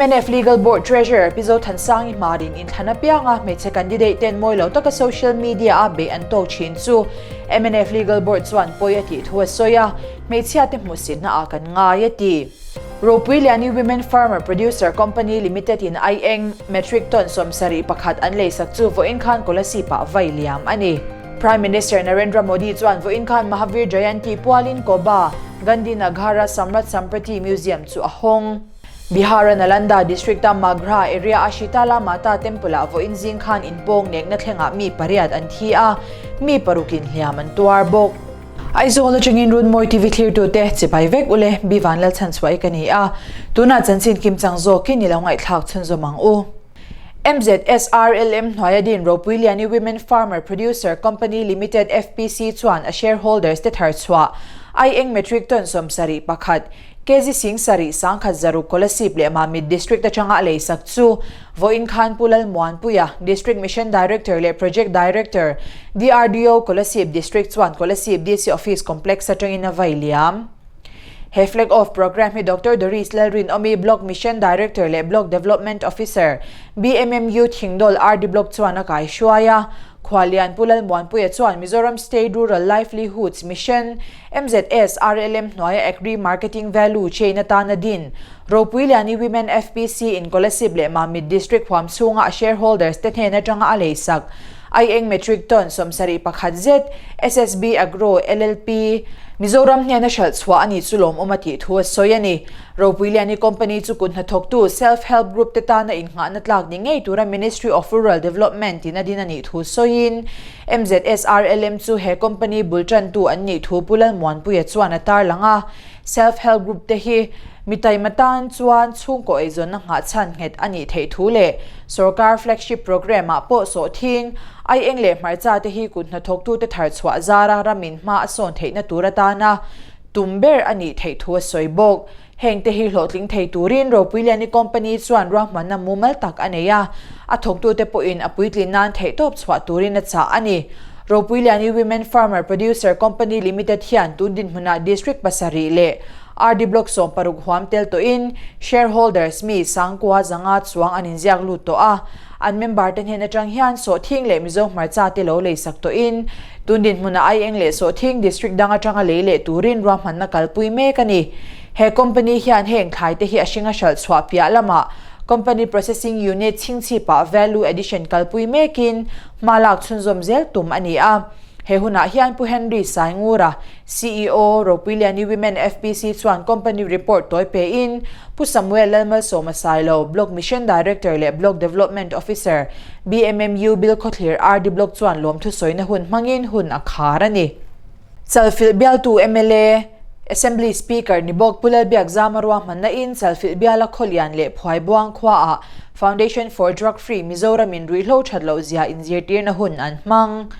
Mnf Legal Board Treasurer Pi Zothansangi Hmarin inthlan apianga hmeichhe candidate ten mawi lo taka social media a beih an tawk thin chu mnf Legal Board chuan pawi a tih thu a sawi a, hmeichhia te hmuhsitna ah kan ngai a ti. Ropuiliani Women Farmer Producer Company Limited in aieng metric ton 71 an leisak chu vawiin khan Kolasib ah vai liam a ni. Prime Minister Narendra Modi chuan vawiin khan Mahavir Jayanti pualin Koba, Gandhi Nagar-a Samrat Samprati Museum chu a hawng. Bihar-a Nalanda district-a Magra area-a Shitala Mata Temple-ah vawiin zing khan inpawng nekna thlengah mi pariat an thi a, mi parukin hliam an tuar bawk. Aizawl atangin Runmawi TV thlirtute chibai vek ule, Bi Vanlalchhanchhuahi ka ni a, tunah chanchin kimchang zawkin i lo ngaihthlak chhunzawm ang u. MZSRLM hnuaia din Ropuiliani Women Farmer Producer Company Limited, FPC, chuan a shareholders te thar chhuah aieng metric ton 71, kg 71,600 Kolasib leh Mamit District atanga a leisak chu vawiin khan Pu Lalmuanpuia, District Mission Director leh Project Director, DRDO, Kolasib District chuan Kolasib DC Office Complex atangin a vai liam. He Flag Off Programme hi Doctor Doris Lalrinawmi, Block Mission Director leh Block Development Officer, BMMU Thingdawl RD Block chuan a kaihruai a. Khualian Pu Lalmuanpuia chuan Mizoram State Rural Livelihoods Mission, MZS, RLM hnuaia Agri Marketing Value Chain atana din Ropuiliani Women FPC in Kolasib leh Mamit District huam chhunga a shareholders te hnen atanga a leisak aieng metric ton 71 zet SSB Agro LLP, Mizoram hnena hralh chhuah a nih chu lawmawm a tih thu a sawi a ni. Ropuiliani company chu kut hnathawktu Self Help Group te tana innghahna tlak ni ngei tura Ministry of Rural Development in a din a nih thu sawiin MZSRLM chu he company bul tantu an nih thu Pu Lalmuanpuia chuan a tarlang a. Self Help Group te hi mi taima tan chuan chhungkaw eizawnna nghahchhan nghet a nih theih thu leh sorkar flagship programme ah pawh sawh thing aieng leh hmarcha te hi kut hnathawktute thar chhuah zara ramin hma a sawn theihna tur atana tum ber a nih theih thu a sawi bawk. Heng te hi hlawhtling thei turin Ropuiliani company chuan ruahmanna mumal tak a nei a, a thawktute pawhin a puitlin nan theihtawp chhuah turin a chah a ni. Ropuiliani Women Farmer Producer Company Limited hian tun dinhmunah District pasarih leh RD Block 60 huam tel tawhin shareholders mi sangkua zanga chuang an inziak lut tawh a, an member te hnen atang hian Sawhthing leh Mizo hmarcha te lo leisak tawhin tun dinhmunah Aieng leh Sawhthing District dang atanga lei leh turin ruahmanna kalpui mek a ni. He company hian heng thlai te hi a hringa hralh chhuah piah lamah company processing unit chhingchhipah value addition kalpui mekin hma lak chhunzawm zel tum a ni a. He hunah hian Pu Henry Saingura, CEO, Ropuiliani Women FPC chuan company report tawi pein Pu Samuel Lalmalsawma Sailo, Block Mission Director leh Block Development Officer, BMMU Bilkhawthlir RD Block chuan lawmthu sawina hun hmangin hun a khar a ni. Chalfilh bialtu mla, Assembly Speaker ni bawk Pu Lalbiakzama ruahmanna in Chalfilh biala Khawlian leh Phuaibuang khuaah Foundation for Drug Free Mizoram in ruihhlo that loh zia inzirtirna hun an hmang.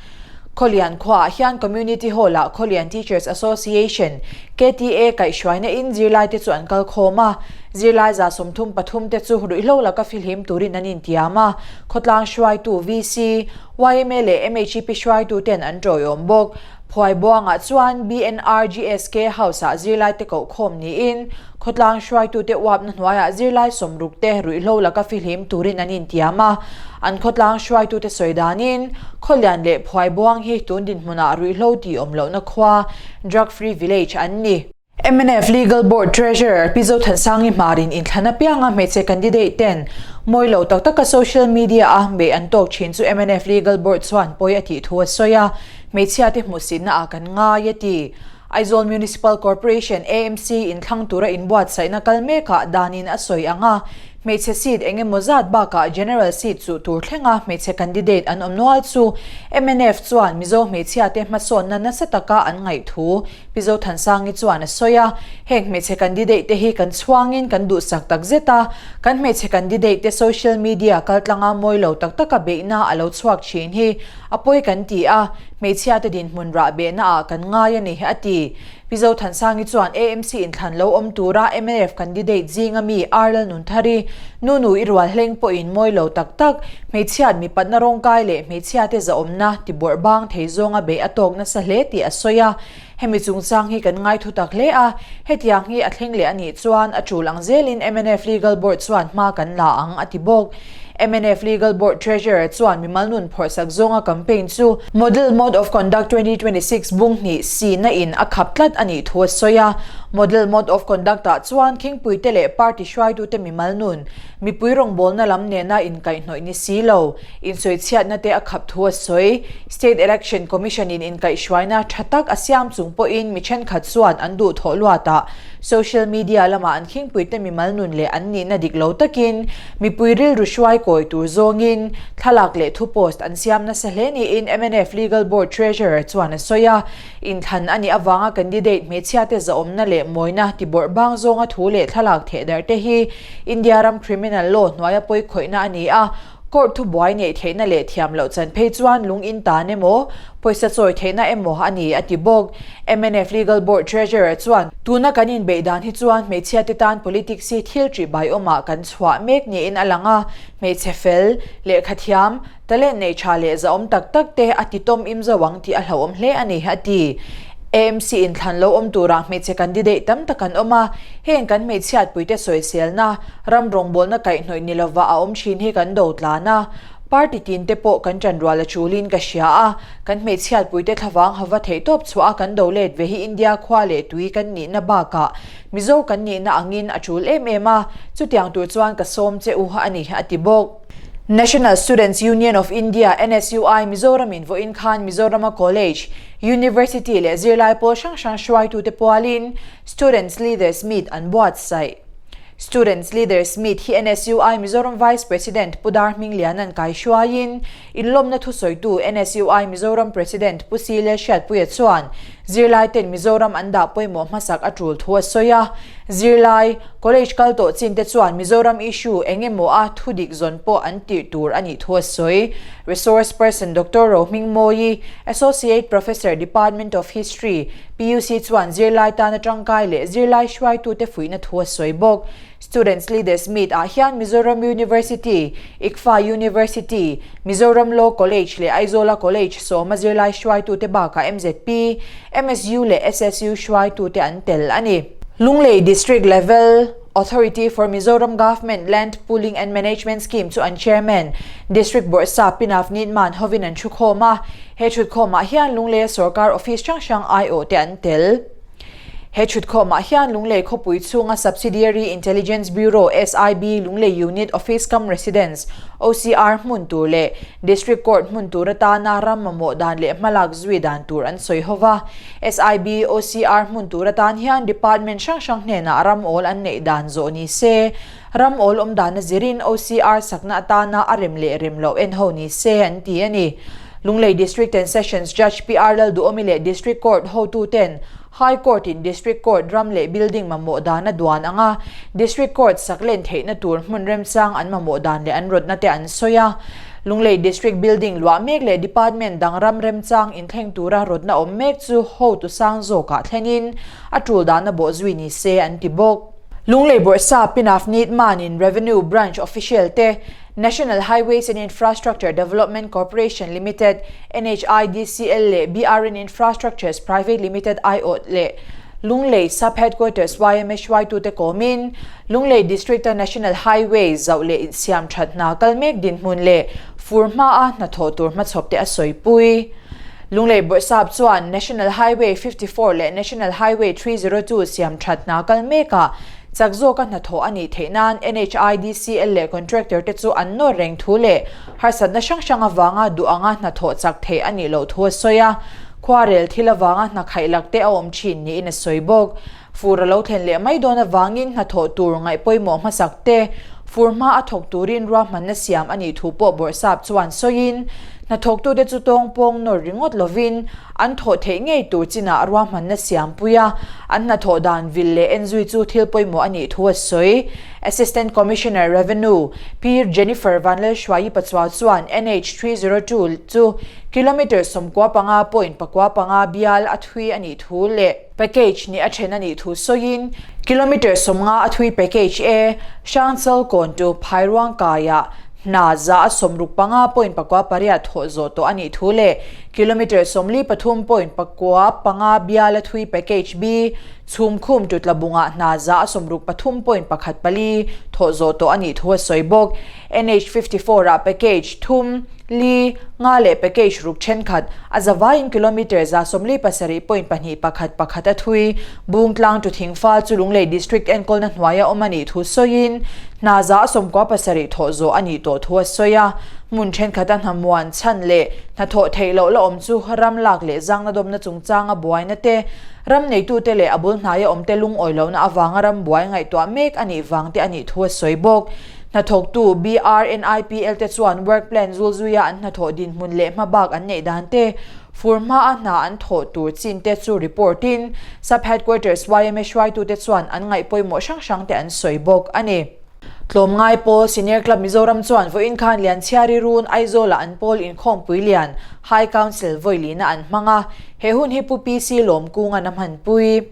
Khawlian khuaah hian Community Hall ah Khawlian Teachers Association, KTA, kaihhruaina in zirlai te chu an kal khawm a, zirlai 33 te chu ruihhlo laka fihlim turin an intiam a, khawtlang hruaitu VC, yma leh MHEP hruaitu ten an tawiawm bawk. Phuaibuangah chuan BNRGSK House-ah zirlaite koh khawm niin khawtlang hruaitute uapna hnuaiah zirlai 60 te ruihhlo laka fihlim turin an intiam a. An khawtlang hruaitute sawi danin Khawlian leh Phuaibuang hi tun dinhmunah ruihhlo tih awm lohna khua, drug free village, an ni. Mnf Legal Board Treasurer Pi Zothansangi Hmarin inthlan apianga hmeichhe candidate ten mawi lo tak taka social media a beih an tawk thin chu mnf Legal Board chuan pawi a tih thu a sawi a, hmeichhia te hmuhsitna ah kan ngai a ti. Aizawl Municipal Corporation, AMC, inthlang tura inbuatsaihna kal mekah danin a sawi ang a, Hmeichhe seat eng emaw zat bakah General seat chuh tur thlenga hmeichhe candidate an awm nual chu mnf chuan Mizo hmeichhiate hmasawnna nasa taka an ngaih thu Pi Zothansangi chuan a sawi a. Heng hmeichhe candidate te hi kan chhuangin kan duhsak tak zet a, kan hmeichhe candidate te social media kaltlanga mawi lo tak taka beihna a lo chhuak thin hi a pawi kan ti a, hmeichhiate dinhmun rah behna ah kan ngai a ni, a ti. Pi Zothansangi chuan AMC inthlan lo awm tura mnf candidate zinga mi R Lalnunthari, nu nu i rual hleng pawhin mawi lo tak tak, hmeichhiat mipatna rawngkai leh hmeichhiate zahawmna tibawrh bang thei zawnga beih a tawk nasa hle tih a sawi a. Hemi chungchang hi kan ngai thutak hle a, hetiang hi a thleng leh a nih chuan a tul ang zelin mnf Legal Board chuan hma kan la ang, a ti bawk. Mnf Legal Board Treasurer chuan mimal nun phawrhsak zawnga campaign chu Model Mode of Conduct 2026 bung hnih sihna in a khap tlat a nih thu a sawi a. Model Mode of Conduct ah chuan khingpuite leh party hruaitute mimal nun, mipui rawngbawlna lam nena inkaihhnawih ni si lo, insawichhiatna te a khap thu a sawi. State Election Commission in inkaihhruaina tha tak a siam chung pawhin mi thenkhat chuan an duhthawh luatah Social media lamah an khingpuite mimal nun leh an nihna dik lo takin mipui rilru hruai kawi tur zawngin thlalak leh thu post an siam nasa hle niin mnf Legal Board Treasurer chuan a sawi a. Inthlan a nih avanga candidate hmeichhiate zahawmna leh mawina tibawrh bang zawnga thu leh thlalak thehdarh te hi India ram criminal law hnuaia pawikhawihna a ni a, Court thubuai neih theihna leh thiam loh chan phei chuan lung in tan emaw, pawisa chawi theihna emaw a ni, a ti bawk. Mnf Legal Board Treasurer chuan, Tuna kan inbeih dan hi chuan hmeichhia te tan politics hi thil ṭih baiawmah kan chhuah mek niin a lang a, hmeichhe fel, lehkha thiam, talent nei ṭha leh zahawm tak tak te a ti tawm im zo ang tih a hlauhawm hle a ni, a ti. AMC inthlan lo awm turah hmeichhe candidate tam tak an awm a, heng kan hmeichhiatpuite sawiselna, Ram rawngbawlna kaihhnawih ni lova a awm thin hi kan do tlan a, party tin te pawh kan ṭanrual a ṭulin ka hria a, kan hmeichhiatpuite thlavang hava theihtawp chhuah a kan do let ve hi India khua leh tui kan nihna bakah Mizo kan nihna angin a ṭul em em a, chutiang tur chuan ka sawm che u a ni, a ti bawk. National Students Union of India, NSUI, Mizoramin vawiin khan Mizorama College, University leh zirlai pawl hrang hrang hruaitute pualin Students Leaders Meet an buatsaih. Students Leaders Meet hi NSUI Mizoram Vice President Pu Dar Hmingliana'n kaihruaiin, inlawmna thusawitu NSUI Mizoram President Pu Sile Hriatpuia chuan zirlaiten Mizoram an dah pawimawh hmasak a tul thu a sawi a. Zirlai, college kal tawh chin te chuan Mizoram issue eng emaw a thudik zawn pawh an tirh tur a nih thu a sawi. Resource person Doctor Rohmingmawi, Associate Professor, Department of History, PUC chuan zirlai tana tangkai leh zirlai hruaitute fuihna thu a sawi bawk. Students Leaders Meet ah hian Mizoram University, ICFA University, Mizoram Law College leh Aizawla College sawma zirlai hruaitute bakah mzp, MSU leh SSU hruaitute an tel a ni. Lunglei District Level Authority for Mizoram Government Land Pooling and Management Scheme chu an Chairman, District Bawrhsap Pi Navneet Mann hovin an thukhawm a. He thutkhawmah hian Lungleia sorkar office hrang hrang aiawh te an tel. He thutkhawmah hian Lunglei khawpui chhunga Subsidiary Intelligence Bureau, SIB, Lunglei Unit Office cum Residence, OCR, hmun tur leh District Court hmun tur atana ram mamawh dan leh hmalak zui dan tur an sawi ho va. SIB, OCR hmun tur atan hian department hrang hrang hnenah ram awl an neih dan zawh ni se, ram awl awm dana zirin OCR sakna atana a rem leh rem loh en ho ni se an ti a ni. Lunglei District and Sessions Judge PR Lalduhawmi leh District Court hotuten High Court in District Court ram leh building mamawh dan a duan ang a, District Court sak len theihna tur hmun remchang an mamawh dan leh an rawtna te an sawi a. Lunglei District building luah mek leh department dang ram remchang inthleng tura rawtna awm mek chu hotu sang zawkah thlenin a tul dahna bawhzui ni se an ti bawk. Lunglei Bawrhsa Pinafnit Manin Revenue Branch official te National Highways and Infrastructure Development Corporation Limited, NHIDCL, leh BRN Infrastructures Private Limited aiawt leh Lunglei Sub Headquarters yma hruaitute kawmin Lunglei District-a National Highway zauh leh insiam that hna kal mek dinhmun leh fur hmaa hnathawh tur hmachhawpte a sawipui. Lunglei Bawrhsap chuan National Highway 54 leh National Highway 302 siam that hna kal mekah Chak zawka hnathawh a nih theih nan NHIDCL leh contractor te chu an nawr reng thu leh harsatna hrang hrang avanga duh anga hnathawh chak theih a nih loh thu a sawi a. Khuarel thil avanga hna khaih lak te a awm thin niin a sawi bawk. Fur a lo thlen leh mai dawn avangin hnathawh tur ngaih pawimawh hmasak te fur hma a thawk turin ruahmanna siam a nih thu pawh Bawrhsap chuan sawiin hnathawktute chu tawngpawng nawr ringawt lovin An thawh theih ngei tur chinah ruahmanna siampui a, an hnathawh dan vil leh enzui chu thil pawimawh a nih thu a sawi. Assistant Commissioner, Revenue, Pi Jennifer Vanlalhruaii Pachuau chuan NH 302 chu Kilometre 95 point 65 bial a thui a nih thu leh package nih a then a nih thu sawiin kilometre 50 a thui package A Hrangchal kawn to Phairuangkaiah hna 165 point 98 thawh zawh tawh a nih thu leh kilometre 43 point 9 5 bial a thui package B Chhumkhum to Tlabungah hna 163 point 1 4 thawh zawh tawh a nih thu a sawi bawk. NH 54 ah package thum, li, nga leh package ruk thenkhat a zavaiin kilometre 147 point 2 1 1 a thui. Bungtlang to Thingfal chu Lunglei District enkawlna hnuaia awm a nih thu sawiin hna 97 thawh zawh a nih tawh thu a sawi a. Hmun thenkhat a hna muan chhan leh hnathawh theih loh la awm chu ram lak leh zangna dawmna chungchanga buaina te, ram neitute leh a bul hnaia awmte lungawi lohna avanga ram buai ngaihtuah mek a nih vang te a nih thu a sawi bawk. Hnathawktu BRNIPL te chuan work plan zulzuia an hnathawh dinhmun leh hmabak an neih dan te, fur hmaa hna an thawh tur chin te chu report in Sub Headquarters yma hruaitute chuan an ngaih pawimawh hrang hrang te an sawi bawk a ni. Tlawmngai pawl Senior Club Mizoram chuan vawiin khan Lianchhiari Run Aizawlah an pawl inkhawmpui lian High Council vawilihna an hmang a, he hun hi Pu PC Lawmkunga'n a hmanpui.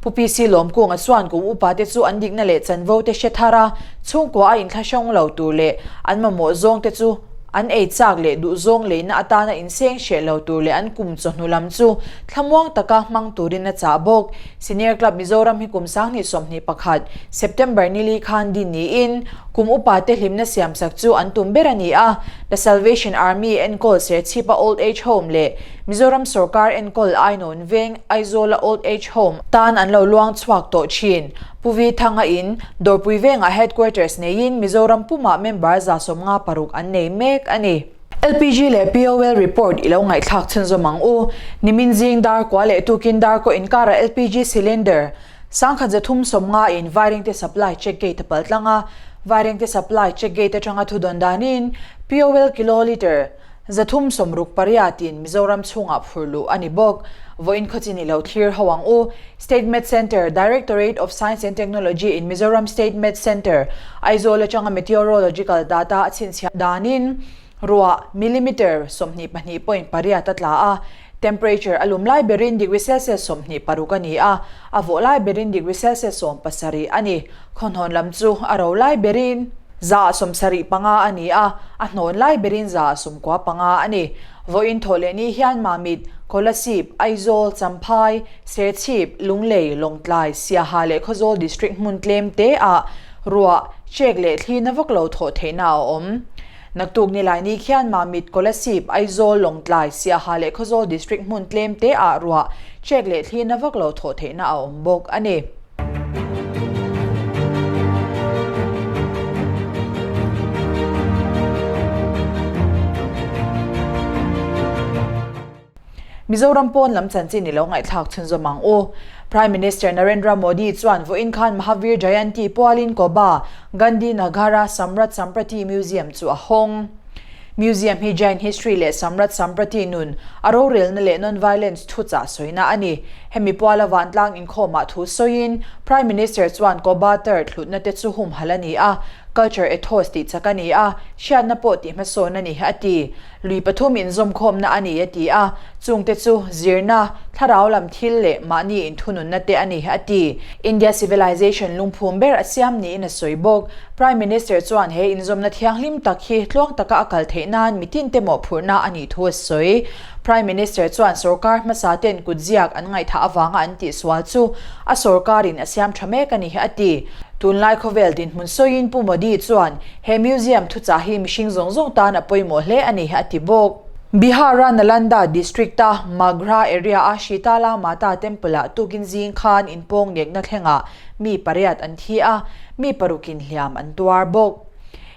Pu PC Lawmkunga chuan kum upa te chu an dikna leh chanvo te hre thar a, chhungkua a inthlahrung lo tur leh an mamawh zawng te chu an ei chak leh duh zawng leina atana inseng hreh lo tur leh an kum chawhnu lam chu thlamuang taka hmang turin a chah bawk. Senior Club Mizoram hi kum 2021, September nili khan din niin kum upa te hlimna siamsak chu an tum ber a ni a, The Salvation Army enkawl Serchhipa Old Age Home leh Mizoram sorkar enkawl Ainawn Veng Aizawla Old Age Home tan an lo luang chhuak tawh thin. Pu Vi Thanga in Dawrpui Vengah Headquarters neiin Mizoram pumah member 56 an nei mek a ni. LPG leh POL report i lo ngaihthlak chhunzawm ang u. Nimin zing dar kua leh tukin dar kaw inkarah LPG cylinder 1350 in Vairengte supply check gate a pal tlang a. Vairengte supply check gate atanga thudawn danin POL kilolitre 368 in Mizoram chhungah phur luh a ni bawk. Vawiin khawchin i lo thlir ho ang u. State Med Centre, Directorate of Science and Technology in Mizoram State Med Centre, Aizawl atanga meteorological data a chhinchhiah danin ruah millimetre 22.8 a tla a, temperature a lum lai berin degree Celsius 26 a ni a, a vawh lai berin degree Celsius 17 a ni. Khawhnawn lam chu a ro lai berin 75 a ni a, a hnawn lai berin 95 a ni. Vawiin thawh leh ni hian Mamit, Kolasib, Aizawl, Champhai, Serchhip, Lunglei, Lawngtlai, Siaha leh Khawzawl District hmun tlem te ah ruah, chek leh thli na vak lo thawh theihna a awm. Naktuk Nilaini khian Mamit, Kolasib, Aizawl, Lawngtlai, Siaha leh Khawzawl District hmun tlem te ah ruah, chek leh thli na vak lo thawh theihna a awm bawk a ni. Mizoram pawn lam chanchin i lo ngaihthlak chhunzawm ang u. Prime Minister Narendra Modi chuan vawiin khan Mahavir Jayanti pualin Koba, Gandhi Nagar-a Samrat Samprati Museum chu a hawng. Museum hi Jain history leh Samrat Samprati nun a rorelna leh non-violence thuchah sawina a ni. Hemi puala vantlang inkhawmah thu sawiin Prime Minister chuan Koba tar thlutna te chu humhalh a ni a, culture ethos tih chak a ni a, hriatna pawh tih hmasawn a ni, a ti. Lui pathum inzawmkhawmna a ni a ti a, chungte chu zirna, thlarau lam thil leh mahni inthununna te a ni a ti. India civilization lungphum ber a siam niin a sawi bawk. Prime Minister chuan he inzawmna thianghlim tak hi tluang taka a kal theih nan mitinte mawhphurhna a nih thu a sawi. Prime Minister chuan sorkar hmasa ten kutziak an ngaihthah avanga an tihsual chu a sorkarin a siam tha mek a ni a ti. Tunlai khawvel dinhmun sawiin Pu Modi chuan He museum thuchah hi mihring zawng zawng tan a pawimawh hle a ni, a ti bawk. Bihar-a Nalanda district-a Magra area-a Shitala Mata temple-ah tukin zing khan inpawng nekna thlengah mi pariat an thi a, mi parukin hliam an tuar bawk.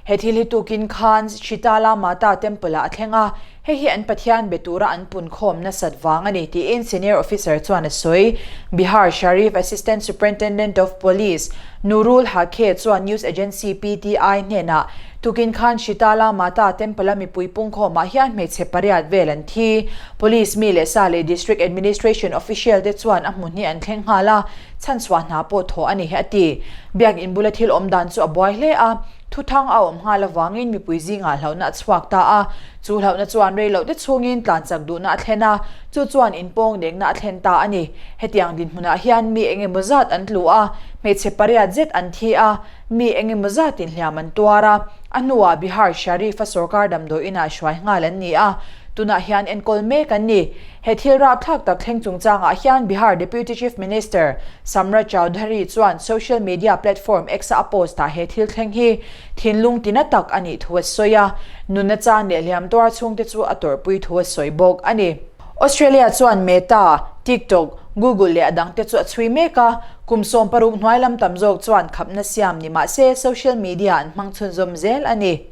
He thil hi tukin khan Shitala Mata temple-ah a thleng a, Hei hi an Pathian be tura an punkhawm nasat vang a ni tiin senior officer chuan a sawi. Bihar Sharif Assistant Superintendent of Police Nurul Haque chuan news agency PTI hnenah tukin khan Shitala Mata Temple-a mipui pungkhawmah hian hmeichhe pariat vel an thi. Police mi leh sa leh district administration official te chuan a hmu hnih an thleng nghal a, chhanchhuah hna pawh thawh a ni, a ti. Biak in bula thil awm dan chu a buai hle a. Thuthang a awm nghal avangin mipui zingah hlauhna a chhuak ta a, chu hlauhna chuan rei loh te chhungin tlan chak duhna a thlen a, chu chuan inpawng nekna a thlen ta a ni. Hetiang dinhmunah hian mi eng emaw zat an tlu a, hmeichhe pariat zet an thi a, mi eng emaw zatin hliam an tuar a, a hnuah Bihar Sharif-a sorkar damdawi inah hruai nghal an ni a, tunah hian enkawl mek an ni. He thil rapthlak tak thleng chungchangah hian Bihar Deputy Chief Minister Samrat Chaudhary chuan social media platform X-a a post-ah he thil thleng hi thinlung tina tak a nih thu a sawi a, nunna chan leh hliam tuar chhungte chu a tawrhpui thu a sawi bawk a ni. Australia chuan Meta, TikTok, Google leh a dangte chu a chhui mek a, kum 16 hnuai lam tam zawk chuan khapna siam ni mah se social media an hmang chhunzawm zel a ni.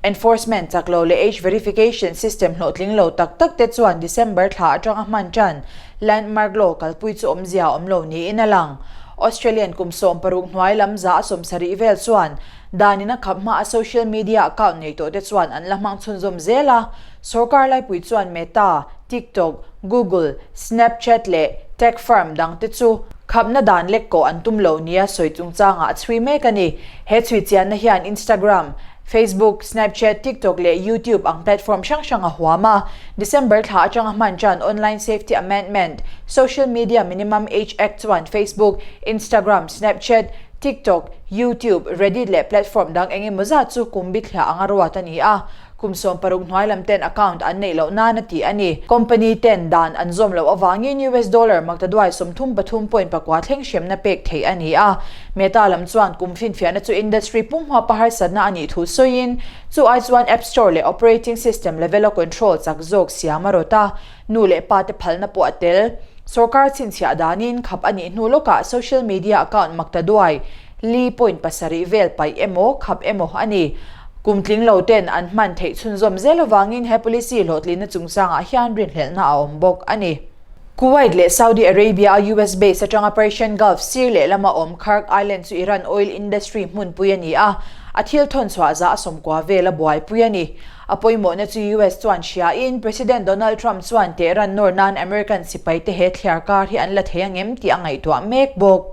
Enforcement chak lo leh age verification system hlawhtling lo tak tak te chuan December thla atanga hman tan landmark law kalpui chu awmzia awm lo niin a lang. Australian kum 60 hnuai lam 70 vel chuan danin a khap hma a social media account nei tawh te chuan an la hmang chhunzawm zel a. Sorkar laipui chuan Meta, TikTok, Google, Snapchat leh tech firm dang te chu khapna dan lek kawh an tum lo nia sawi chungchangah a chhui mek a ni. He chhui chianna hian Instagram, Facebook, Snapchat, TikTok leh YouTube ang platform hrang hrang a huam a. December thla atanga hman tan Online Safety Amendment, Social Media Minimum Age Act chuan Facebook, Instagram, Snapchat, TikTok, YouTube, Reddit leh platform dang eng emaw zat chu kum bithliah anga ruat a ni a. Kum 60 hnuai lam ten account an neih loh nan a ti a ni. Company ten dan an zawm loh avangin US dollar maktaduai 33.9 thleng hremna pek theih a ni a. Meta lam chuan kum finfiahna chu industry pum huapa harsatna a nih thu sawiin, chu ai chuan app store leh operating system level a control chak zawk siam a rawt a, nu leh pa te phalna pawh a tel. Sorkar chhinchhiah danin khap a nih hnu lawkah social media account maktaduai li point pasarih vel paih emaw khap emaw a ni. Kum tling lo ten an hman theih chhunzawm zel avangin he policy hlawhtlinna chungchangah hian rinhlelhna a awm bawk a ni. Kuwait leh Saudi Arabia a US base atanga Persian Gulf sir leh lama awm Kharg Island chu Iran oil industry hmunpui a ni a, a thil thawn chhuah za a sawmkua vel a buaipui a ni. A pawimawhna chu US chuan hriain President Donald Trump chuan Tehran nawr nan American sipaite he thliar kar hi an la thei angem tih a ngaihtuah mek bawk.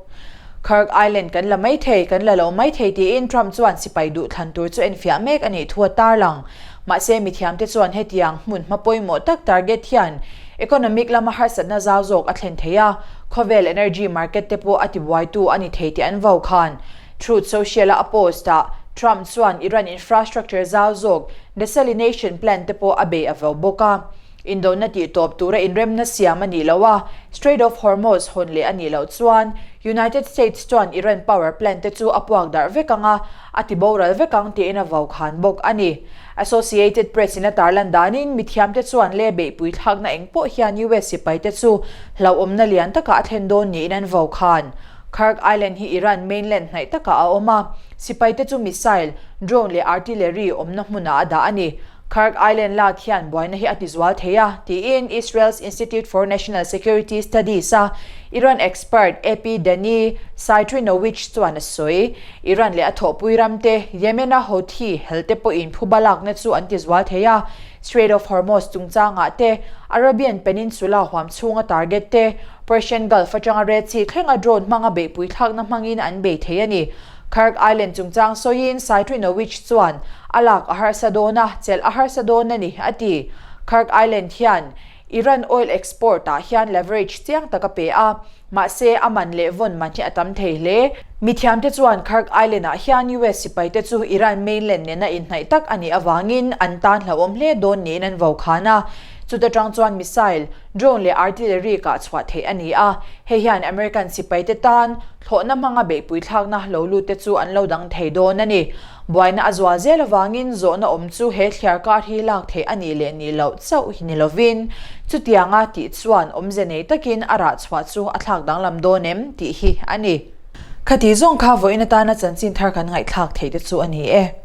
Kharg Island kan la mai thei, kan la lo mai thei tiin Trump chuan sipai duh thlan tur chu enfiah mek a nih thu a tarlang. Mahse, mithiamte chuan hetiang hmun hma pawimawh tak target hian economic lama harsatna zau zawk a thlen thei a, khawvel energy market te pawh a tibuaitu a ni thei tih an vau khan. Truth Social-a a post-ah Trump chuan Iran infrastructure zau zawk desalination plant te pawh a bei a vau bawk a. Indona tih tawp tura inremna siam a nih loh a, Strait of Hormuz hawn leh a nih loh chuan United States chuan Iran power plant te chu a puak darh vek ang a, a ti boral vek ang tiin a vau khan bawk a ni. Associated Press in a tarlan danin mithiamte chuan le beihpui thlakna eng pawh hian US sipaite chu hlauhawmna lian takah a thlen dawn niin an vau khan. Kharg Island hi Iran mainland hnaih takah a awm a, sipaite chu missile, drone leh artillery awmna hmunah a dah a ni. Kharg Island lak hian buaina hi a tizual thei a, tiin Israel's Institute for National Security Studies-a Iran expert AP Danny Cytrynowicz chuan a sawi. Iran leh a thawhpui ramte, Yemen-a Houthi helte pawhin phuba lakna chu an tizual thei a, Strait of Hormuz chungchangah te, Arabian Peninsula huam chhunga target te, Persian Gulf atanga Red Sea thlenga drone hmanga beihpui thlakna hmangin an bei thei a ni. Kharg Island chungchang sawiin Cytrynowicz chuan a lak a harsa dawn a, chelh a harsa dawn a ni, a ti. Kharg Island hian Iran oil export ah hian leverage chiang tak a pe a, mahse a man leh vawn man hi a tam thei hle. Mithiamte chuan Kharg Island ah hian US sipaite chu Iran mainland nena inhnaih tak a nih avangin an tan hlauhawm hle dawn niin an vokhan a, chuta tang chuan missile, drone leh artillery kah chhuah theih a ni a, hei hian American sipaite tan Thlawhna hmanga beihpui thlakna lo lut te chu an lo dang thei dawn a ni. Buaina a zual zel avangin zawhna awm chu he thliar kar hi lak theih a nih leh nih loh chauh hi ni lovin, chutianga tih chuan awmze nei takin a rah chhuah chu a thlak danglam dawn em tih hi a ni. Khati zawng kha vawiin atana chanchin thar kan ngaihthlak theih te chu a ni e.